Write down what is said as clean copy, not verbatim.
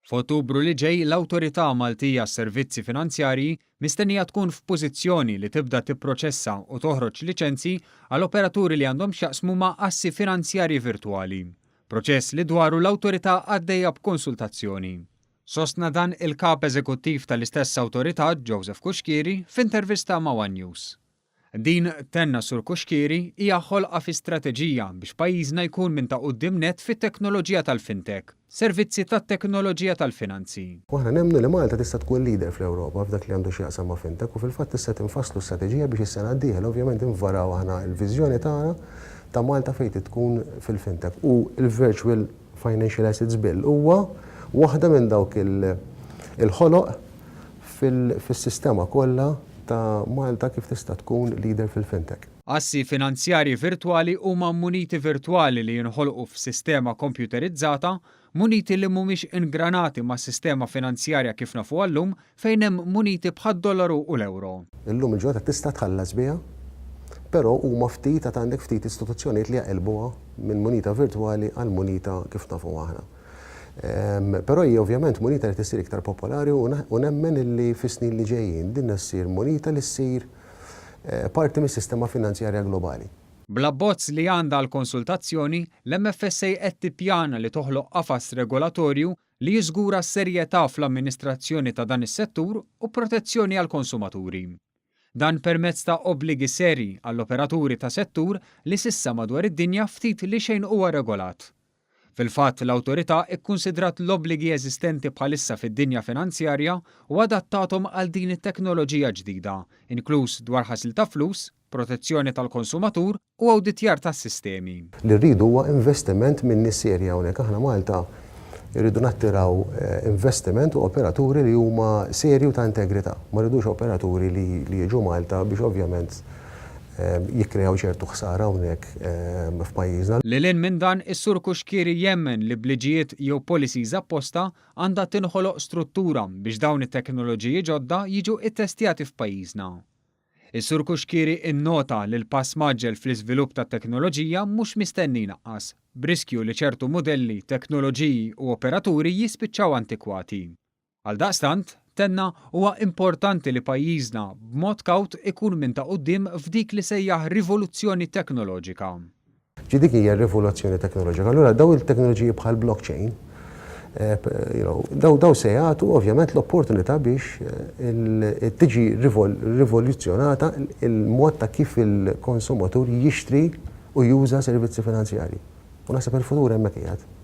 F'Ottubru li ġej l-Awtorità Maltija għas-Servizzi Finanzjarji mistennija tkun f'pożizzjoni li tibda tipproċessa u toħroġ liċenzji għal operaturi li għandhom x'jaqsmu ma' assi finanzjarji virtwali. Proċess li dwaru l-Awtorità għaddejja b'konsultazzjoni. Sostna dan il-Kap Eżekuttiv tal-istess Awtorità, Joseph Cuschieri, f'intervista ma' one News. Din, tenna Sur Cuschieri, hija ħolqa fi strateġija biex pajjiżna jkun minn ta' quddiem nett fit-teknoloġija tal-fintech, servizzi tat-teknoloġija tal-finanzi. U aħna nemmnu li Malta tista' tkun leader fl-Ewropa f'dak li għandu x'jaqsam ma' fintech u fil-fatt issa qed infasslu strateġija biex is-sena d-dieħla ovvjament invaraw aħna l-viżjoni tagħna ta' Malta fejn trid tkun fil-fintech u l-Virtual Financial Assets Bill huwa waħda minn dawk il-ħoloq fis-sistema kollha ta' Malta kif tista' tkun leader fil-fintech. Assi finanzjarji virtwali huma muniti virtwali li jinħolqu f'sistema kompjuterizzata, muniti li mhumiex ingranati mas-sistema finanzjarja kif nafuha llum fejn hemm muniti bħad-dollaru u l-ewro. Illum il-ġurnata tista' tħallas biha, però huma ftit għad għandek ftit istituzzjonijiet li jaqilbuha minn munita virtwali għal munita kif nafuha aħna. Però hija ovvjament munita li tissir iktar popolari u nemmen illi fis-snin li ġejjin din ssir munita li ssir parti mis-sistema finanzjarja globali. Bl-abbozz li għandha għall-konsultazzjoni, l-MFSA qed tippjana li toħloq qafas regolatorju li jiżgura s-serjetà fl-amministrazzjoni ta' dan is-settur u protezzjoni għall-konsumaturi. Dan permezz ta' obbligi serji għall-operaturi ta' settur li s'issa madwar id-dinja ftit li xejn huwa regolat. Fil-fatt, l-Awtorità kkunsidrat l-obbligi eżistenti bħalissa fid-dinja finanzjarja u adattathom għal din it-teknoloġija ġdida, inkluż dwar ħasil ta' flus, protezzjoni tal-konsumatur u awditjar tas-sistemi. Li rridu huwa investiment minn nies serji hawnhekk. Aħna Malta rridu nattiraw investiment u operaturi li huma serji u ta' integrità. Ma rridux operaturi li jiġu Malta biex ovvjament jikkreaw ċertu ħsara hawnhekk f'pajjiżna. Lil hinn minn dan, is-Sur Cuschieri jemmen li b'liġijiet jew policies apposta għandha tinħoloq struttura biex dawn it-teknoloġiji ġodda jiġu ittestjati f'pajjiżna. Is-Sur Cuschieri innota li l-pass mgħaġġel fl-iżvilupp tat-teknoloġija mhux mistenni jnaqqas, b'riskju li ċertu mudelli, teknoloġiji u operaturi jispiċċaw antikwati. Għaldaqstant, tenna, huwa importanti li pajjiżna, b'mod kawt, ikun minn ta' quddiem f'dik li sejjaħ rivoluzzjoni teknoloġika. Ġi dik hija r-rivoluzzjoni teknoloġika. Allura dawn il-teknoloġiji bħal blockchain, you know, daw daw se jagħtu ovvjament l-opportunità biex tiġi rivoluzzjonata il-mod ta' kif il-konsumatur jixtri u juża servizzi finanzjarji. U naħseb il-futur hemmhekk qiegħed.